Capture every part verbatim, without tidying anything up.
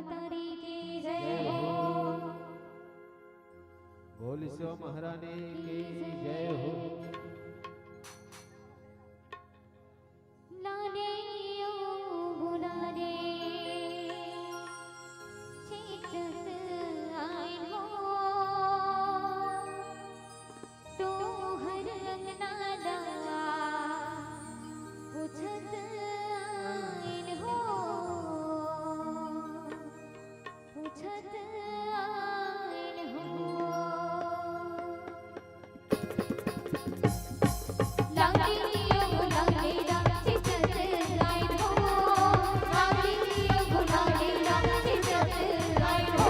महतारी की जय हो। बोल सिवा महारानी की जय हो। लाले ओ गुलाले, चितत आइन हो। तोहर अंगना ला पूछत आइन हो, पूछत आइन हो। लागे ओ लागे ला चितत आइन हो, लागे ओ लागे ला चितत आइन हो।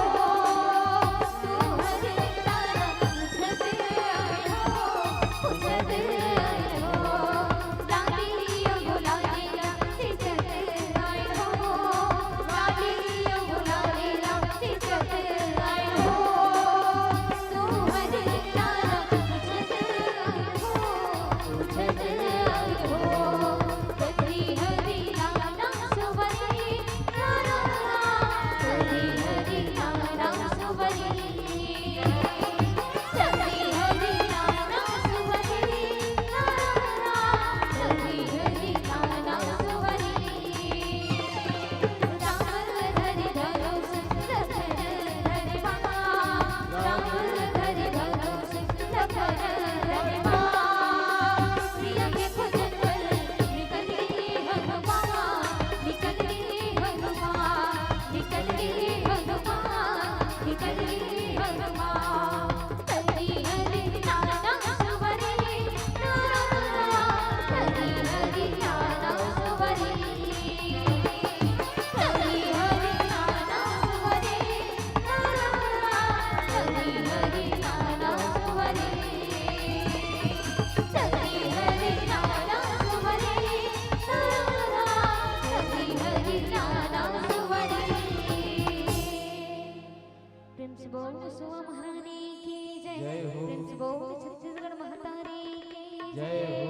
प्रेम से बोल सिवा महारानी की जय। जय हो। प्रेम से बोल छत्तीसगढ़ महतारी की जय हो।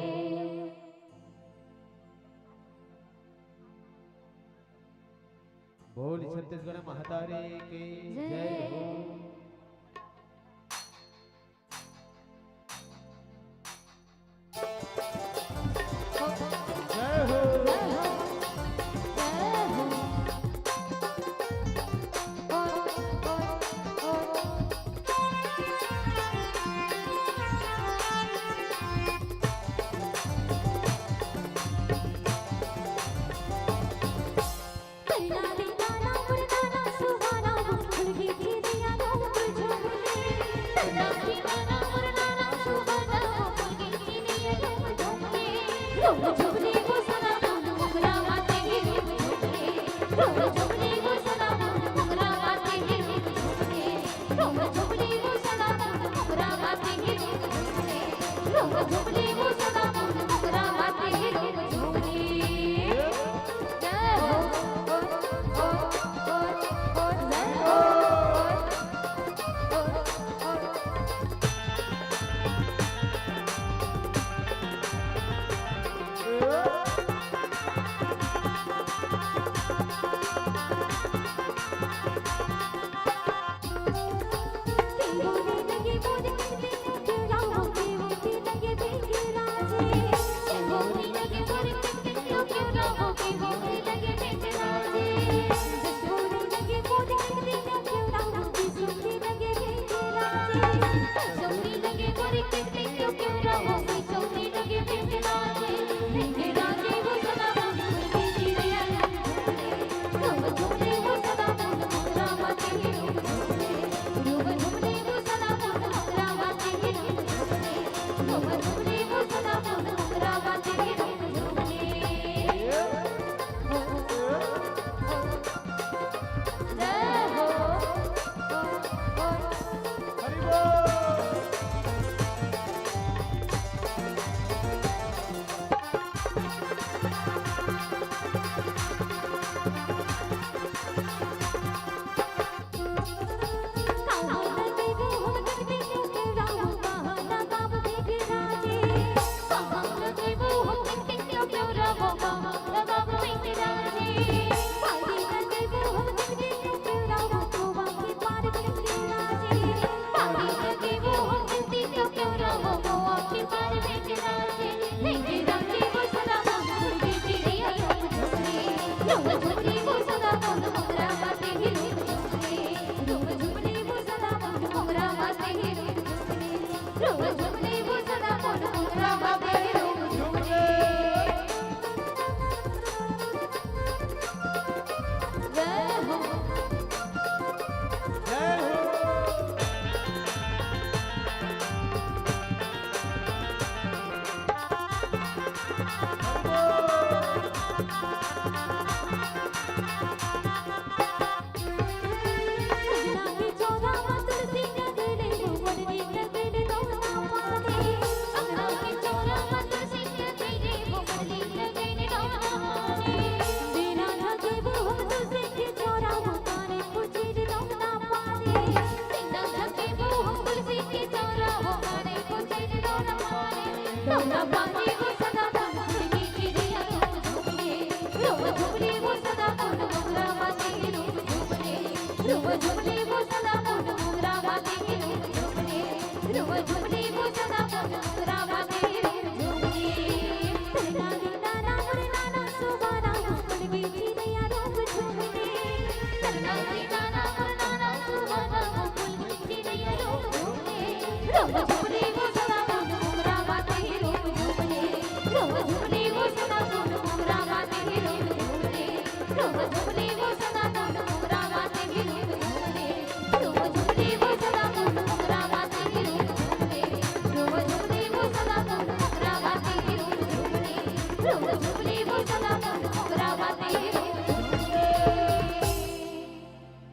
बोल छत्तीसगढ़ महतारी की जय। जय हो। जय हो।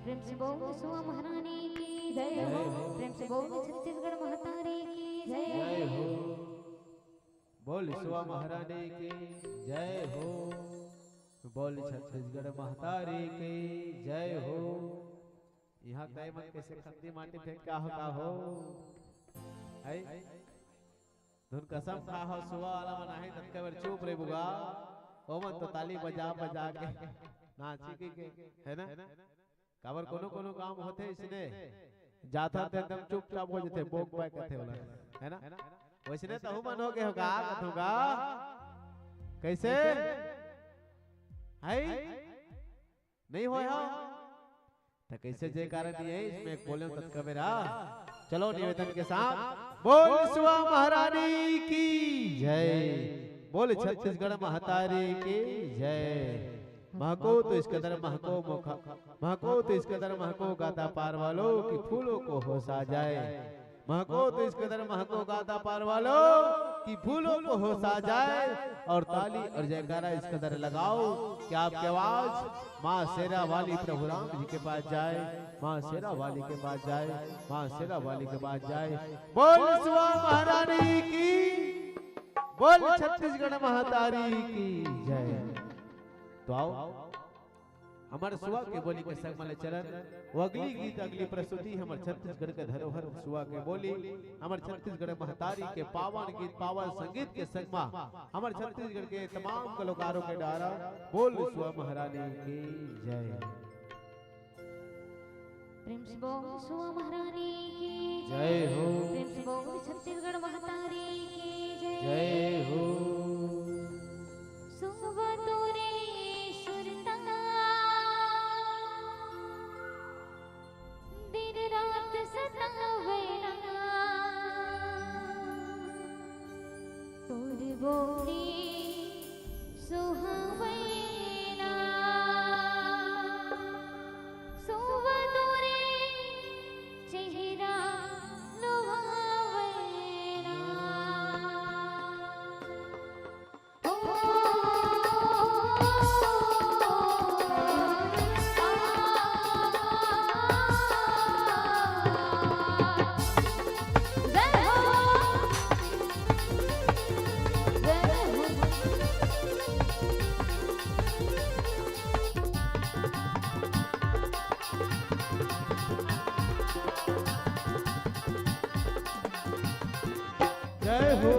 प्रेम से बोल सुआ महारानी की जय हो। प्रेम से बोल छत्तीसगढ़ महतारी की जय हो। बोल सुआ महारानी की जय हो। बोल छत्तीसगढ़ महतारी की जय हो। यहाँ तय मन कैसे खंदी माटी फेंक का हो, का हो? है? धुन कसम खा हो, सुआ वाला मन आहे, ततका बेर चुप रे बुगा। ओमन तो ताली बजा बजा के नाची के, के, है ना? काबर कोनो कोनो गांव होथे इसने, जाथा ते एकदम चुपचाप हो जथे, बोक बाय कथे वाला, है ना? वैसने तहू मन हो गए होगा, कथोगा। कैसे? है? नहीं होय हो? त कैसे जयकारा दिए इसमें एक बोले ततका बेरा। चलो निवेदन के साथ बोल सुआ महारानी की जय, बोल छत्तीसगढ़ महतारी की जय। महको तो इस कदर महको मोखा, महको तो इस कदर महको गादा पार वालों कि फूलों को होश आ जाए। महको तो इस कदर महको गादा पार वालों कि फूलों को होश आ जाए और ताली और जयकारा इस कदर लगाओ कि आपकी आवाज माँ शेरा वाली प्रभु राम जी के पास जाए, माँ शेरा वाली के पास जाए, माँ शेरा वाली के पास जाए। बोल सुआ महारानी की, बोल छत्तीसगढ़ महतारी की जय। तो आओ, हमर सुआ के बोली के संग म ले चलन। वो अगली गीत, अगली प्रस्तुति हमर छत्तीसगढ़ के धरोहर सुआ के बोली, हमर छत्तीसगढ़ महतारी के पावन गीत, पावन संगीत के संग म हमर छत्तीसगढ़ के तमाम कलाकारों के डारा बोल सुआ महारानी की जय। प्रेम से बोल सुआ महारानी की जय हो। प्रेम से बोल छत्तीसगढ़ महतारी की जय। जय हो। सुआ तोरे सुरता दिन रात सतावेला, तोर बोली सुहावेला, सुआ तोरे चेहरा लुभावेला। जय हो।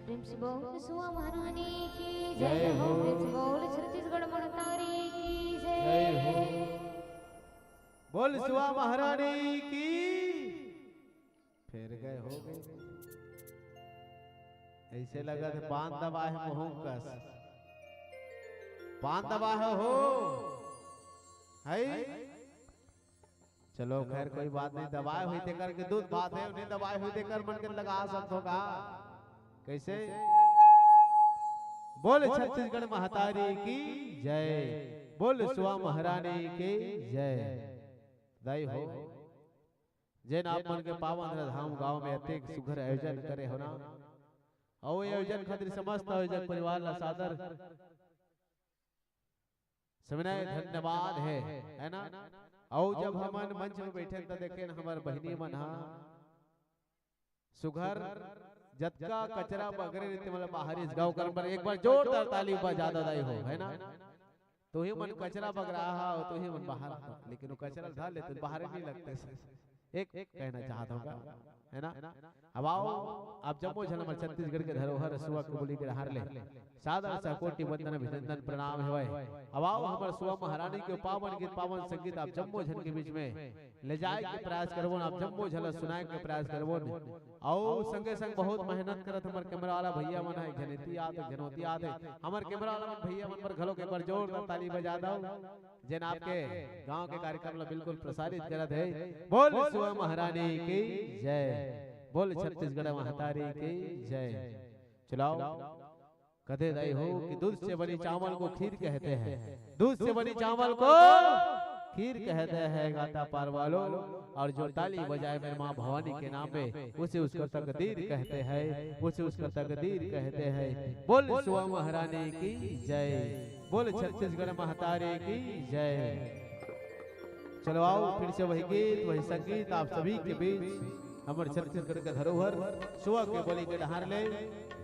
प्रेम से बोल सुआ महारानी की जय हो। प्रेम से बोल छत्तीसगढ़ महतारी की जय हो। बोल सुआ महारानी की। फेर गए हो गए। ऐसे लगत हे पान दबाए हे मुहूं कस। पान दबाए हो। है? चलो खैर कोई बात नहीं, दबाए हुई तेकर के दूध भात हे, नहीं दबाए हुई तेकर मन के लगा सकत हो का? कैसे? बोल छत्तीसगढ़ महतारी की जय, बोल सुआ महारानी की जय। दाई हो, जेन आप मन के पावन धाम गांव में अतेक सुघर आयोजन करे हो ना, अउ ये आयोजन खातिर समस्त आयोजक परिवार ला सादर सविनय धन्यवाद हे, है ना? अउ जब हमन मंच में बैठे त देखे न हमर बहिनी मन हा सुघर जतका कचरा बगरे रहिथे, मतलब बाहर इस गाँव कर पर एक बार जोरदार ताली बजा दो दाई हो, है ना? तो ही मन कचरा बगरा हा, तो ही मन बाहर हा, लेकिन वो कचरा धर लेते, बाहर नहीं लगते। एक कहना चाहत हों, है ना? अब आओ, आप जम्मो झन हमर छत्तीसगढ़ के धरोहर सुआ के बोली के डहार ले सादर सकोटि वंदन अभिनंदन प्रणाम हवय। अब आओ, हमर सुआ महारानी के पावन गीत, पावन संगीत आप जम्मो झन के बीच में ले जाए के प्रयास करबोन, आप जम्मो झन ला सुनाए के प्रयास करबोन। अउ संगे संग बहुत मेहनत करत हमर कैमरा वाला भैया मन हे, एक झन एती आत, एक झन ओती आत हे। हमर कैमरा वाला मन भैया मन बर घलो एक बार जोरदार ताली बजा दो। जेन आपके गांव के कार्यक्रम ला बिल्कुल प्रसारित करत हे। बोल सुआ महारानी की जय, बोल छत्तीसगढ़ महतारी की जय। चलाओ, कथे दाई हो कि दूध से बनी चावल को खीर कहते हैं, दूध से बनी चावल को खीर कहते हैं गाता पार वालों, और जो ताली बजाए मेरे माँ भवानी के नाम पे, उसे उसका तकदीर कहते हैं, उसे उसका तकदीर कहते हैं। बोल सुआ महारानी की जय, बोल छत्तीसगढ़ महतारी की जय। चलो आओ, फिर से वही गीत, वही संगीत आप सभी के बीच, हमर छत्तीसगढ़ के धरोहर सुआ के बोली के डहार ले।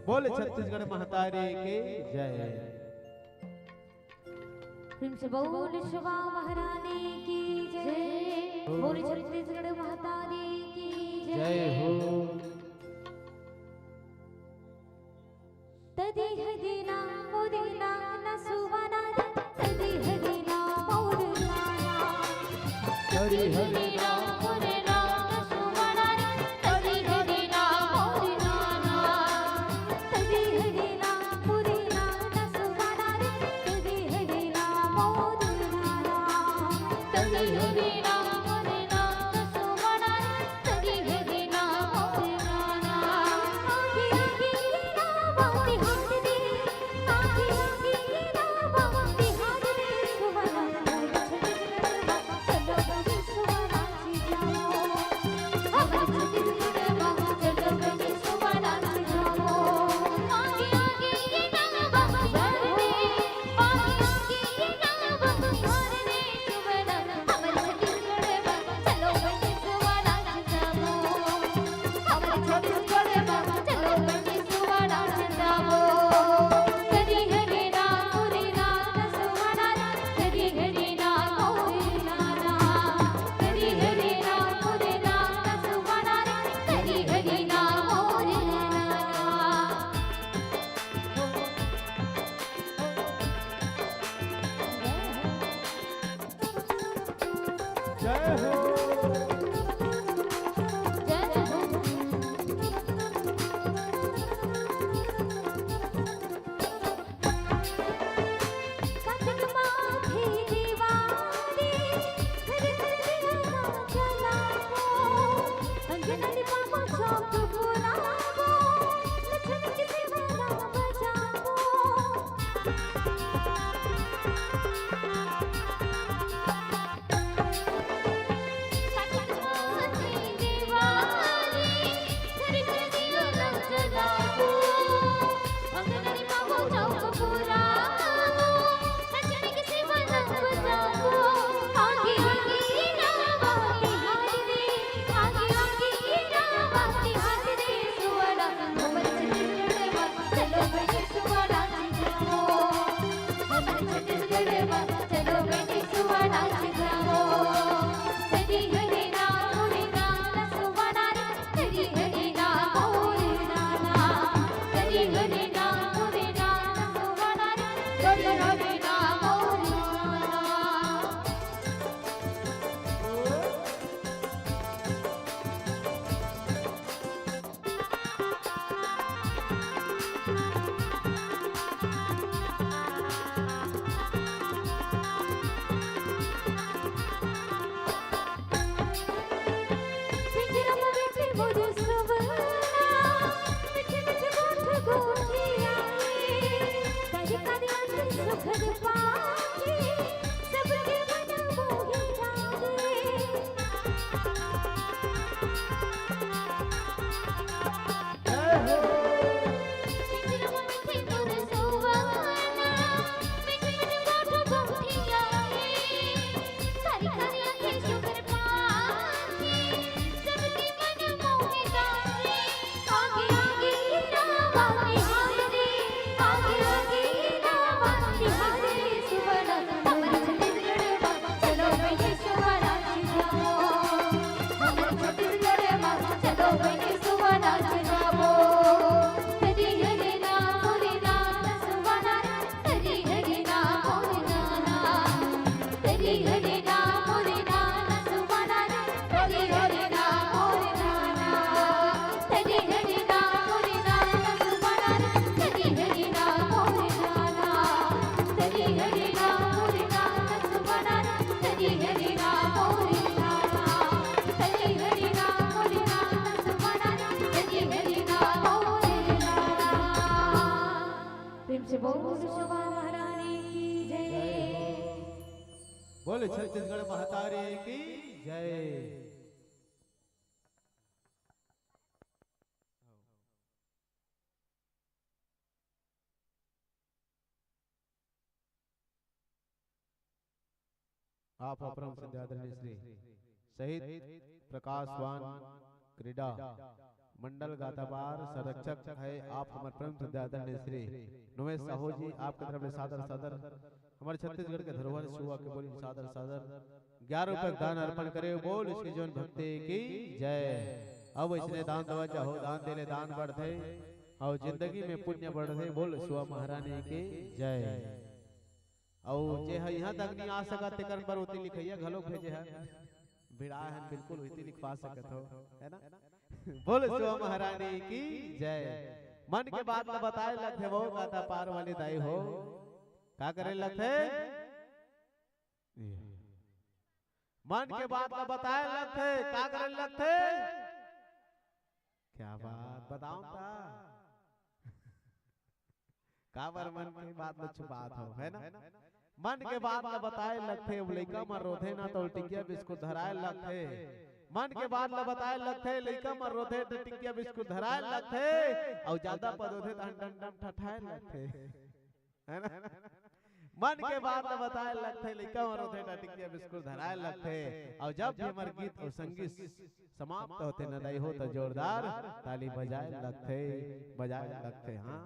बोल छत्तीसगढ़ महतारी की जय। फिर से बोल सुआ महारानी की जय, बोल छत्तीसगढ़ महतारी की जय। जय हो। तदी हदीना उदीना न सुवना रे, तदी हदीना उदीना। तदी हदीना उदीना न सुवना रे, तदी हदीना उदीना। तदी हदीना उदीना न सुवना रे, तदी हदीना उदीना। तदी हदीना उदीना न सुवना रे, छत्तीसगढ़ महतारी की जय। आप अपरम श्रद्धेय आदरणीय श्री शहीद प्रकाशवान क्रीड़ा मंडल गातापार संरक्षक है, आप हमर परम श्रद्धेय आदरणीय श्री नोमेश साहू जी, आपके तरफ ले सादर सादर हमर छत्तीसगढ़ के धरोहर सुआ के बोली सादर सादर ग्यारह रुपये दान अर्पण करे। बोल श्री जौन भक्ति की जय। अब इसने दान देवा चाहो, दान देले दान बढ़थे और जिंदगी में पुण्य बढ़थे। बोल सुआ महारानी की जय। अउ जे ह इहाँ तक नहीं आ सकत, तेकर बर ओती लिखइया घलो भेजे हन। भिड़ाए हन, बिल्कुल ओती लिखवा सकत हो, है ना? बोल सुआ महारानी की जय। मन के बात ला बताए लगथे वो गातापार वाली दाई हो। का करे लगथे? मन के बात ला बताए लगथे, का करे लगथे? क्या बात, बताओ ता। काबर मन के बात ल छुपात हो, है ना? मन के बात ल बताए लगथे, अब लइका मन रोथे ना तो टिकिया बिस्कुट धराए लगथे। मन के बात ल बताए लगथे, लइका मन रोथे तो टिकिया बिस्कुट धराए लगथे, अउ ज्यादा पद होथे त डम डम ठठाए लगथे, है ना? मन के बात ल बताए लगथे, लइका मन रोथे त टिकिया बिस्कुट धराए लगथे, अउ जब भी हमर गीत अउ संगीत समाप्त होथे न दाई हो, त जोरदार ताली बजाए लगथे, बजाए लगथे। हाँ,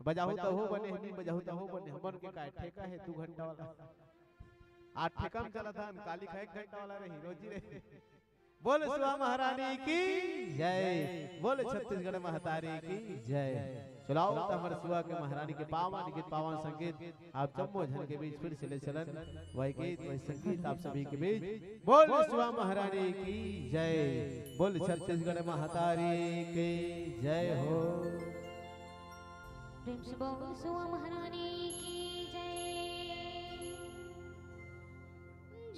बजाहू त हो बने, नहीं बजाहू त हो बने। हमन के काय ठेका है दू घंटा वाला? आठ ठेका में चला था, काली खा एक घंटा वाला रही, रोजी रही। बोल सुआ महारानी की जय, बोल छत्तीसगढ़ महतारी की जय। चलाओ त हमर सुआ के महारानी के पावन गीत, पावन संगीत। आप जम्मो झन के बीच फिर से ले चलन, वही गीत, वही संगीत आप सभी के बीच। बोल सुआ महारानी की जय, बोल छत्तीसगढ़ महतारी की जय हो। प्रेम से बोल सुआ महारानी की जय।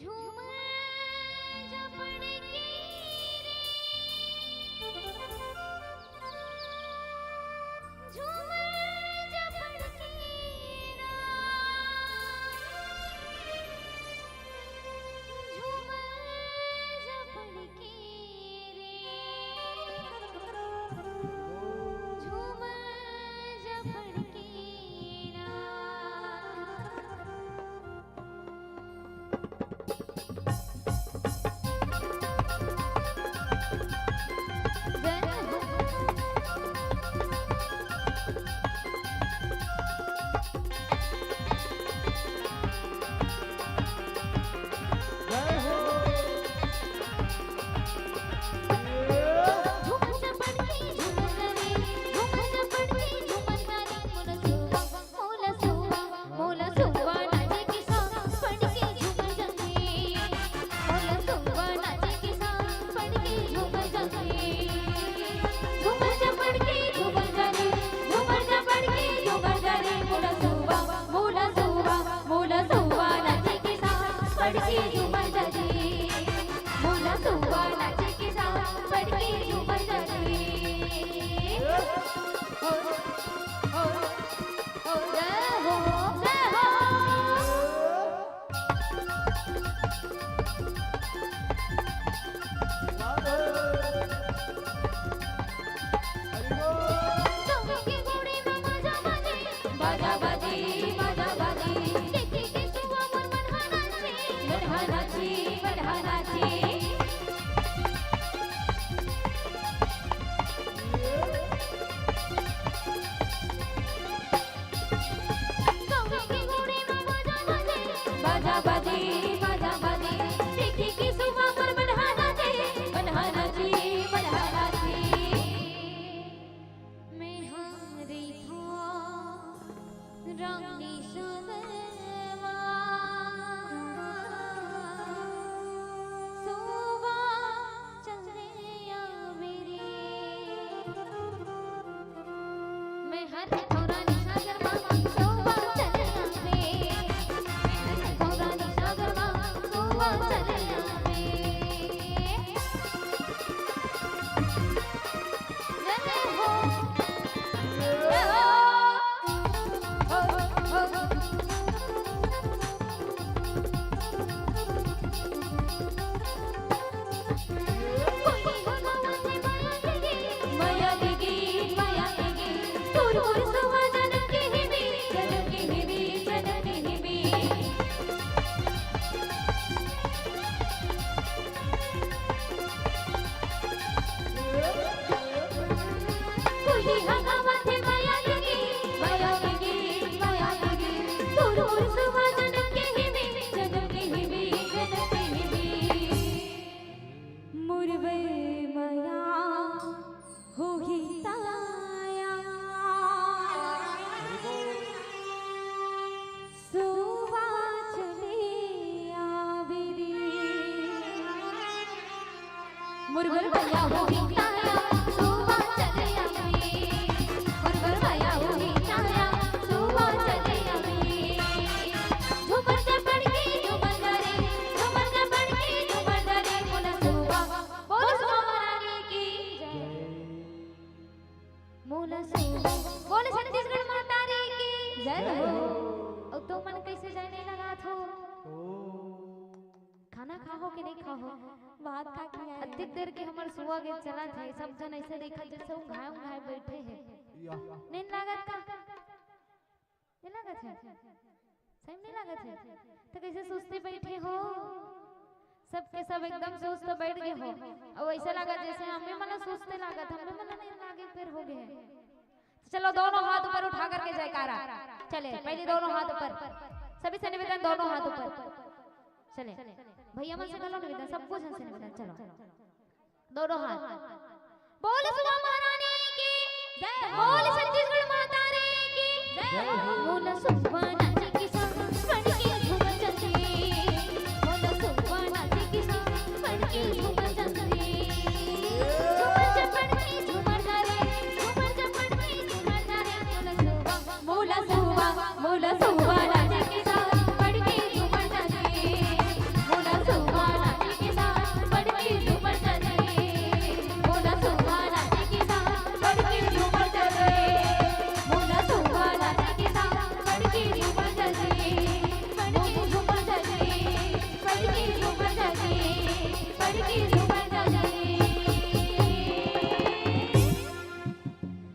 झूमर जपड़ के रे, झूमर जपड़ के ना, झूमर जपड़ के रे, झूमर जपड़ के ना। मुरगुर भैया हो ही ताया, सुबह चले आवे। मुरगुर भैया हो ही ताया, सुबह चले आवे। झूमर झपड़ के झूमर करे, झूमर झपड़ के झूमर करे, मोला सुबह, बोल सुबह महारानी की जय। मोला सुबह, बोल छत्तीसगढ़ महतारी की जय हो। अउ तुमन कैसे जाने लगा थो? खाना खाहो कि नहीं खाहो? भात खा के आए। अतिक देर के हमर सुआ के चलत हे, सब जन ऐसे देखत जैसे उंघाए उंघाए बैठे हे। या। नींद लागत का? नहीं लागत हे? सही में नहीं लागत हे? तो कैसे सुस्ते बैठे हो? सबके सब एकदम सुस्त बैठ गए हो। अउ ऐसे लागत जैसे हमें मन सुस्ते लागत, हमें मन नींद लागे फिर हो गए। तो चलो दोनों हाथ ऊपर उठा करके जयकारा। चले, पहले दोनों हाथ ऊपर। सभी से निवेदन, दोनों हाथ ऊपर। चले, भैया मन से घलो निवेदन, सबको जन से निवेदन, चलो। दोनों हाथ। बोल सुबह महारानी की जय, बोल छत्तीसगढ़ महतारी की जय। बोल सुबह नाचे के संग, पड़ के झूमर चंदे। बोल सुबह नाचे के संग, पड़ के झूमर चंदे। झूमर चपड़ के झूमर करे, झूमर चपड़ के झूमर करे। बोल सुबह, बोल सुबह, बोल सुबह नाचे के संग, पड़ के झूमर चंदे। बोल सुबह नाचे के संग, पड़ के झूमर चंदे। मोला सुहाना के किसान, पड़ के झूमर चले। मोला सुहाना के किसान, पड़ के झूमर चले। पड़ के झूमर चले, पड़ के झूमर चले, पड़ के झूमर चले।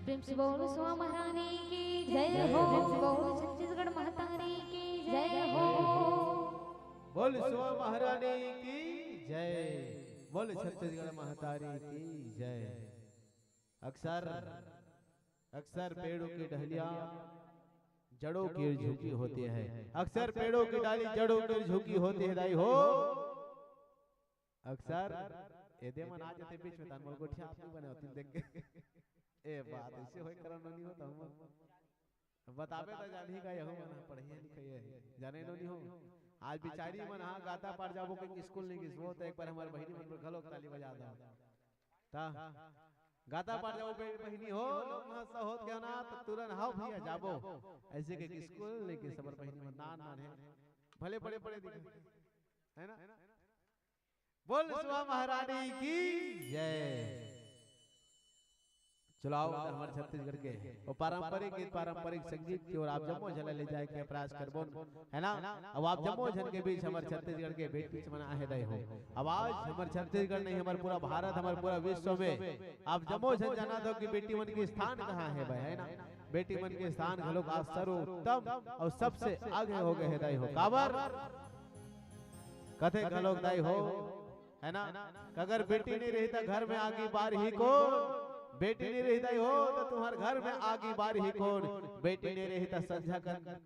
प्रेम से बोलो सुआ महारानी की जय हो। प्रेम से बोलो छत्तीसगढ़ महतारी की जय हो। बोल सुआ महारानी की जय। बोल छत्तीसगढ़ महतारी की जय। अक्सर, अक्सर पेड़ों की डहलियां जड़ों की झुकी होती है। अक्सर पेड़ों की डाली जड़ों की झुकी होती है, दाई हो। अक्सर एदे मन आ जाते बीच में, तन मोर गोठिया आप नहीं बने होती देख के। ए बात ऐसे होय करन नहीं होता हम। बताबे त जानही का यहू मन ह पढ़िया लिखिया हे, जाने नो नहीं हो। आज बिचारी मन ह गाता पार जाबो के स्कूल नहीं गिसबो, त एक बार हमर बहिनी मन पर घलोक ताली बजा दो। ता गाता पार जाबो बे-, बहिनी हो, लोग मन ह होत के ना, त तुरंत हाव भैया जाबो। ऐसे के स्कूल नहीं गिस हमर बहिनी मन नान नान हे, भले बड़े बड़े दिखे, है ना? बोल सुआ महारानी की जय। चलाओ, हमर छत्तीसगढ़ के वो पारंपरिक गीत, पारंपरिक संगीत की ओर आप जम्मो झन ला ले जाए के प्रयास करबोन, है ना? अब आप जम्मो झन के बीच हमर छत्तीसगढ़ के बेटी मन आहे दाई हो। अब आज हमर छत्तीसगढ़ नहीं, हमर पूरा भारत, हमर पूरा विश्व में आप जम्मो झन जानत हो कि बेटी मन के स्थान कहाँ हे भाई, है ना? बेटी मन के स्थान घलोक आज सर्वोत्तम अउ सबसे आगे हो गए हे दाई हो। काबर? कथे घलोक दाई हो, है ना? अगर बेटी नहीं रही त घर में आगी बारही कोन? बेटी नहीं रही दाई हो त तुम्हर घर में आगी बारही कोन? बेटी नहीं रही त संझा कन,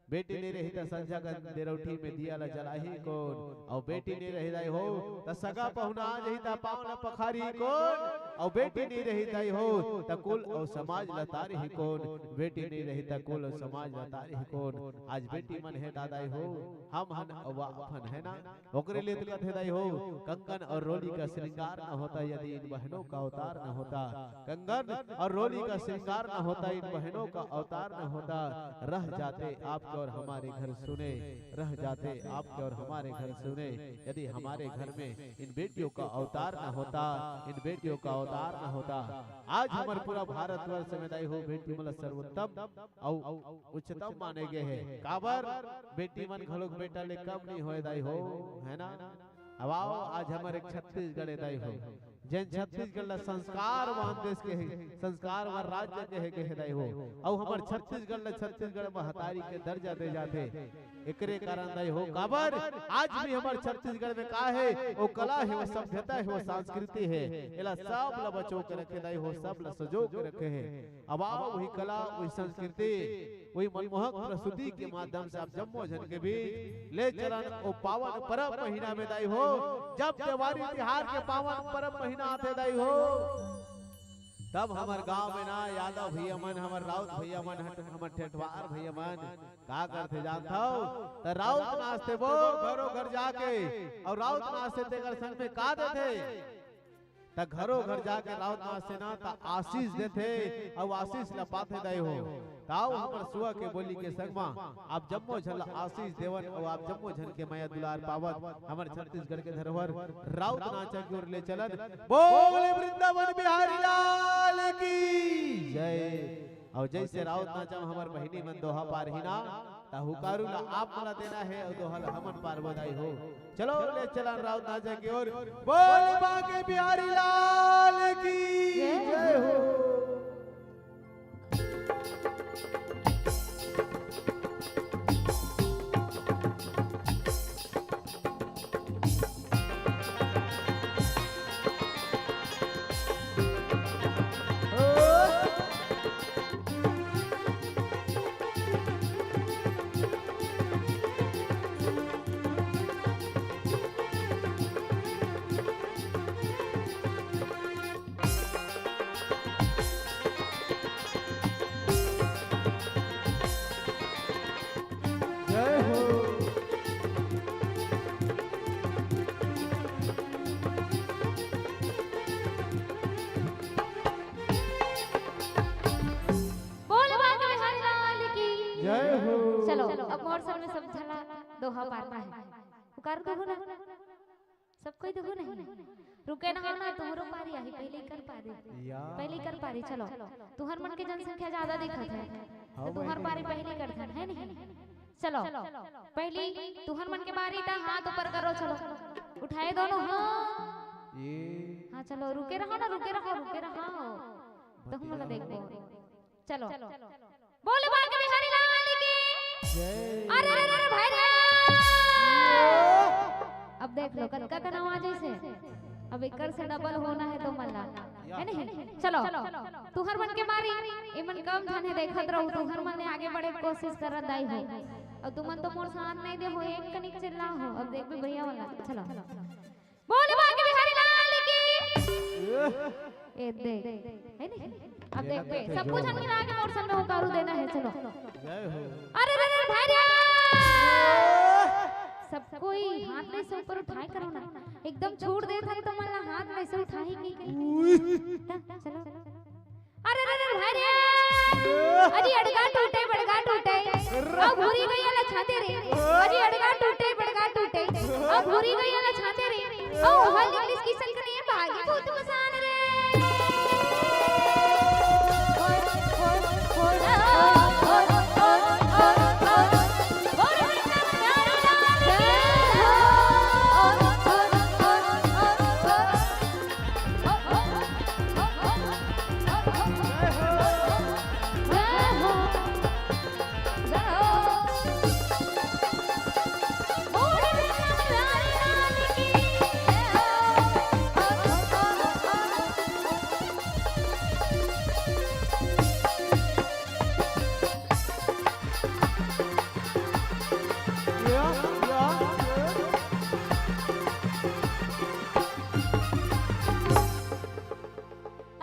बेटी नहीं रही त संझा कन देरौठी में दिया ला जलाही कोन? अउ बेटी नहीं रही दाई हो त सगा पहुना आ जही त पाँव ला पखारही कोन? अउ बेटी नहीं रही दाई हो त कुल अउ समाज ला तारही कोन? बेटी नहीं रही त कुल अउ समाज ला तारही कोन? आज बेटी मन हे दाई हो, हम हन अउ आप हन, है ना? ओकरे लिए तो कथे दाई हो, कंगन और रोली का श्रृंगार न होता यदि इन बहनों का अवतार न होता। कंगन और रोली का श्रृंगार न होता इन बहनों का अवतार न होता। रह जाते आपके और हमारे घर सुने, रह जाते आपके और हमारे घर सुने, यदि हमारे घर में इन बेटियों का अवतार न होता, इन बेटियों का अवतार न होता। आज हमर पूरा भारतवर्ष में दाई हो बेटी मन ला सर्वोत्तम अउ उच्चतम माने गए हे। काबर? बेटी मन घलोक बेटा ले कम नहीं होए दाई हो, है ना? अब आओ, आज हमर एक छत्तीसगढ़ हे दाई हो, जेन छत्तीसगढ़ ला संस्कारवान देश कहे, संस्कारवान राज्य कहे गए हे दाई हो। अउ हमर छत्तीसगढ़ ला छत्तीसगढ़ महतारी के दर्जा दे जाथे। एकरे कारण दाई हो, काबर? आज भी हमर छत्तीसगढ़ में का हे? वो कला हे, वो सभ्यता हे, वो संस्कृति हे। एला सब ला बचो के रखे दाई हो, सब ला सजो के रखे हे। अब आओ, वही कला, वही संस्कृति, वही मनमोहक प्रस्तुति के माध्यम से आप जम्मो झन के बीच ले चलन ओ पावन परब महीना में दाई हो, जब त्योहारी तिहार के पावन परब महीना आथे दाई हो, तब हमर गांव में ना यादव भैया मन, हमर राउत भैया मन, हट-, हमर ठेठवार भैया मन का करथे जानथव? त राउत नाचथे वो घरो घर जाके, अउ राउत नाचथे तेकर संग में का देथे? त घरो घर जाके राउत नाच से ना त आशीष देथे, अउ आशीष ल पाथे दाई हो। ताऊ हमर सुआ के बोली के संग मा आप जम्मो झन ल आशीष देवन अउ आप जम्मो झन के मया दुलार पावत हमर छत्तीसगढ़ के धरोहर राउत नाचा के ओर ले चलन। बोले वृंदावन बिहारी लाल की जय। अउ जइसे राउत नाचा म हमर बहिनी मन दोहा पारही ना, त हुकारू ला आप मन ला देना हे अउ दोहा ला हमन पारबो दाई हो। चलो ले चलन राउत नाचा के ओर। बोले बांके बिहारी लाल की जय हो। जय हो। बोल बांके बिहारी लाल की। जय हो। चलो, अब मोर संग में सब झला दोहा पारना हे। पुकार दो ना। सब कोई देखो नहीं, रुके ना हो ना, तुम्हरो पारी आही, पहले ही कर पारी। या। पहले ही कर पारी, चलो। तुहर मन के जनसंख्या ज्यादा दिखत हे, हाँ, तो तुहर वही। पारी पहले ही कर धन, है नहीं? चलो, पहले तुहर मन के बारी त हाथ ऊपर करो, चलो। उठाए दोनों हाथ। ये। हाँ, चलो, रुके रहो ना, रुके रहो, रुके रहो। तो हम लोग देखबो। चलो। बोले बांके बिहारी लाल की। जय। अरे, अरे, अरे, भाई रे। अब देख लो, कतका तनाव आ जइसे। अब एकर से डबल होना हे तो मन ला। है नहीं? चलो, तुहर मन के मारी, ए मन कम झन हे, देखत रहो, तुहर मन ने आगे बढ़े के कोशिश करत दाई हो। अउ तुमन तो मोर साथ नहीं दे हो, एक कनिक चिल्ला हो। अब देख भी भैया वाला, चलो। बोल बांके बिहारी लाल की। ए देख, है नहीं? अब देख बे, सबको झन मिला के मोर संग में हुकारू देना हे, चलो। जय हो। अरे, अरे, अरे, भाई रे! सब कोई हाथ में से ऊपर उठाए करो ना, एकदम छोड़ दे था तो मन ला हाथ में से उठाए की करी। चलो। अरे, अरे, अरे, भाई रे! अजी अड़गा टूटे, बड़गा टूटे। अउ भूरी गइया ला छाते रे। अजी अड़गा टूटे, बड़गा टूटे। अउ भूरी गइया ला छाते रे। अउ हल इंग्लिश की संकनी भागी भूत मसान रे।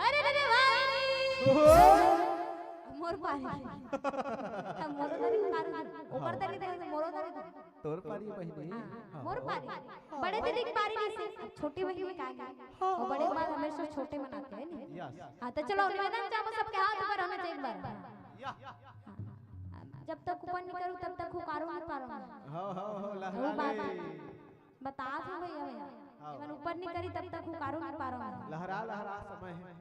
अरे, अरे, अरे, वाह रे। ओहो। मोर पारी। हम मोरो तरी कार, ओकर तरी दे, मोरो तरी दे। तोर पारी बहिनी। हाँ, हाँ। मोर पारी। बड़े दीदी की पारी नहीं से, छोटी बहिनी का आगे। हाँ, और बड़े हाँ। बाल हमेशा छोटे मनाते हैं, नहीं? Yes। हाँ, तो चलो, निवेदन चाहूँ सबके हाथ ऊपर होना चाहिए एक बार। या। हाँ। जब तक ऊपर नहीं करूँ, तब तक हुकारो नहीं पारो। हाँ, हाँ, हाँ, वो लहरा बात रे। है। बता दो भैया, भैया। हाँ। जब ऊपर नहीं करी, तब तक हुकारो नहीं पारो। लहरा, लहरा समय है।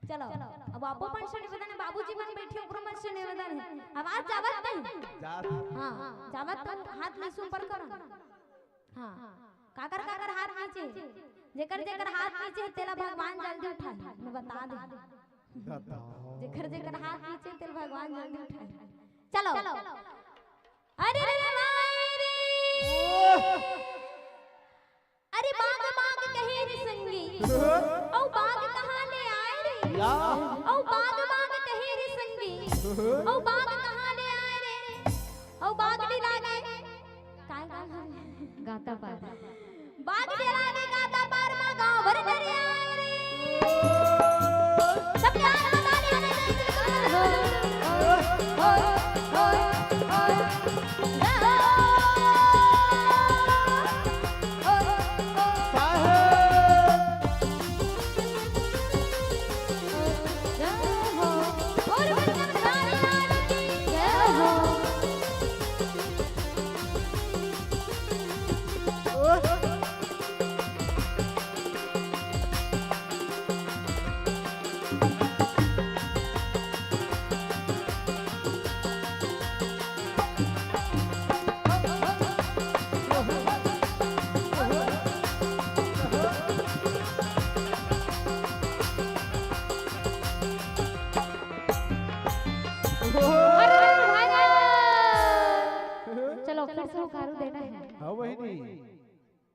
चलो, अब आपो मन से निवेदन हे, बाबूजी मन बैठे, ओकरो मन से निवेदन हे। आवाज जावत नहीं? जात। हाँ, जावत तो हाथ नीचे ऊपर करो। हाँ, काकर काकर हाथ नीचे, जेकर जेकर हाथ नीचे हे, तेला भगवान जल्दी उठाही, मैं बता दे। दादा। जेकर जेकर हाथ नीचे, तेला भगवान जल्दी उठाही। चलो। अरे रे रे रे रे। अरे बाग बाग कहे रे संगी, अउ बाग कहाँ ले आए रे? या। अउ बाग बाग कहे रे संगी, अउ बाग कहाँ ले आए रे? अउ बाग नी लागे, काय काय? गाता पार। बाग नी लागे गाता पार मा गाँव भर डरे आए रे। सब प्यार बता दे रे। साहेब।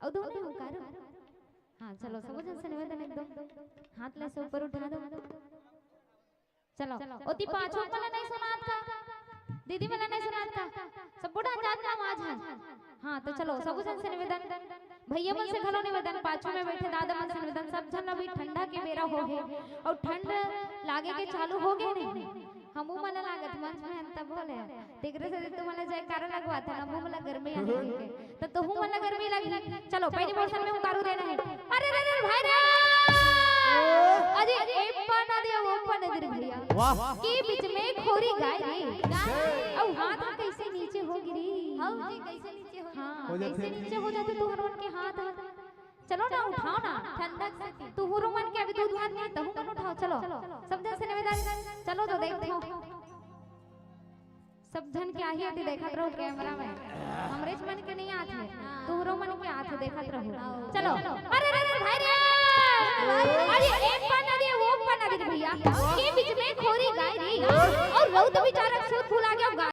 अउ दो नहीं हुंकारो। हाँ, चलो, सबो झन से निवेदन, एकदम हाथ ला से ऊपर उठा दो। चलो, ओती पाछू मन ला नहीं सुनात का? दीदी मन ला नहीं सुनात का? सब बूढ़ा जात का आवाज है। हाँ, तो चलो, सबो झन से निवेदन, भैया मन से घलो निवेदन, पाछू में बैठे दादा मन से निवेदन, सब झन अभी ठंडा के बेरा हो हे, अउ ठंड लागे के चालू हो गे नहीं। हमू मन लागत मंच में हन तब बोले, तेकरे से तुमन ला जयकारा लगवात हन, हमू मन ला गर्मी आने के। त तुहू मन ला गर्मी लगही। चलो, पहली मौसम में हुंकारू देना है। अरे रे रे भाई रे, अरे ए पाना दे, वो पाना दे रे भैया। वाह। के बीच में खोरी गाय रे। अउ हाथ ह कैसे नीचे हो गिरी। हऊ जी, कैसे नीचे हो? हाँ, हो जाथे। कैसे नीचे हो जाथे तुहर मन के हाथ ह। चलो ना, उठाओ ना। ठंडक से थी। तुहरो मन के अभी दूध भात नहीं, तहू मन उठाओ, चलो। सब झन से निवेदन, चलो तो देखो। सब झन के आही आती देखत रहो कैमरा में। हमरेच मन के नहीं आत हे, तुहरो मन के आत हे, देखत रहो। चलो। अरे रे रे भाई रे, अरे एक पाना दे, वो पाना दे रे भैया, के बीच में खोरी गाय रे, अउ रउत बिचारा सुत